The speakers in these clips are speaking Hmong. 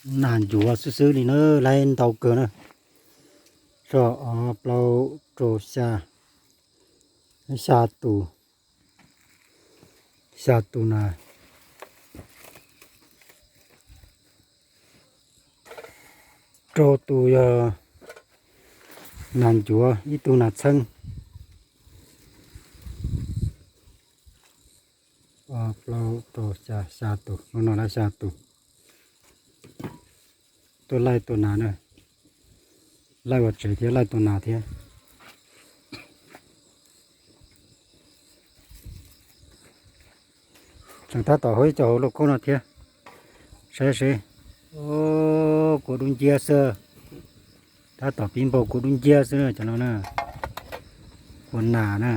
Nas ncuav xwb xwb li na, laib ntau kawg na. Tso ob plaub rau xya, xya tus, xya tus nas. Rau tus yog nas ncuav, ib tug nas txheeb. Ob plaub rau xya, xya tus, lub no laib xya tus. Tuaj laij tua nas na, laij ua tsev thiab laij tua nas thiab. Tseem tab tom hauv ib co hauv lauj kaub no thiab. Saib seb, kua dub nciab xwb. Tab tom pib npau kua dub nciab xwb na cov no na. Kua nas na,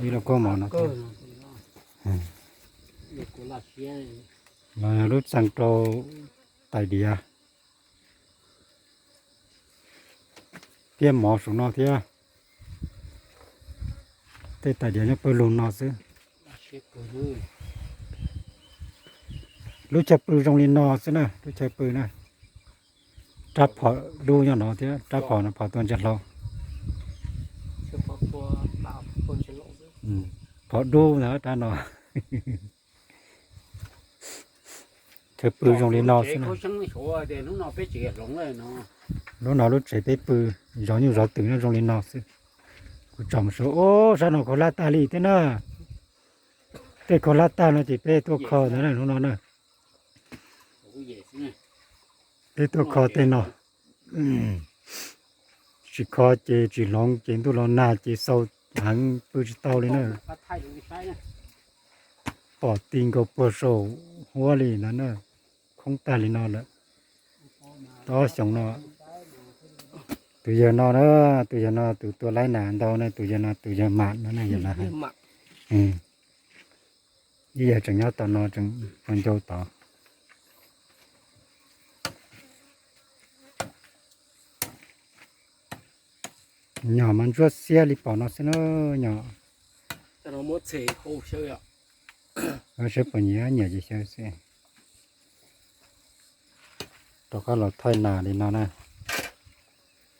ib lauj kaub mov no thiab. Los yog lub txee rau tais diav. Thiab mov saum no thiab. Tej tais diav nyob pawg lug no xwb. Lub chaw pw zoo li no xwb na, lub chaw pw na. Rab phom dub nyob no thiab, rab phom no phom tuaj ntsia hlau. Phom dub ntag rab no. Chaw pw zoo li no xwb na. Lub no lub tsev peb pw, zov nyuj zov twm no zoo li no xwb. Kuv tsom mus saud, ub, sab no khaub hlab tag li thiab na. Tej khaub hlab tag no ces peb tuaj kho ntawd na, hnub no na. Peb tuaj kho tej no. Tsis kho ces tsis hloov ces ntuj los nag ces xau heev pw tsis tau li na. Pom ti nkaus puag saum huab li no na, khoob tag li no lawm. Tau ob xyoos no. Tus yawg no na, tus yawg no tus tua laib nas ntau na, tus yawg no tus yawg mam no na, yawg no. Ib yawg tseem nyob tom no tseem ua ncau tod. Nyom mas ntsuab xiab li pom no xwb na, nyom. Saib puas nyiam, nyiam ces xyaw xwb. Rov qab los thaij nas li no na.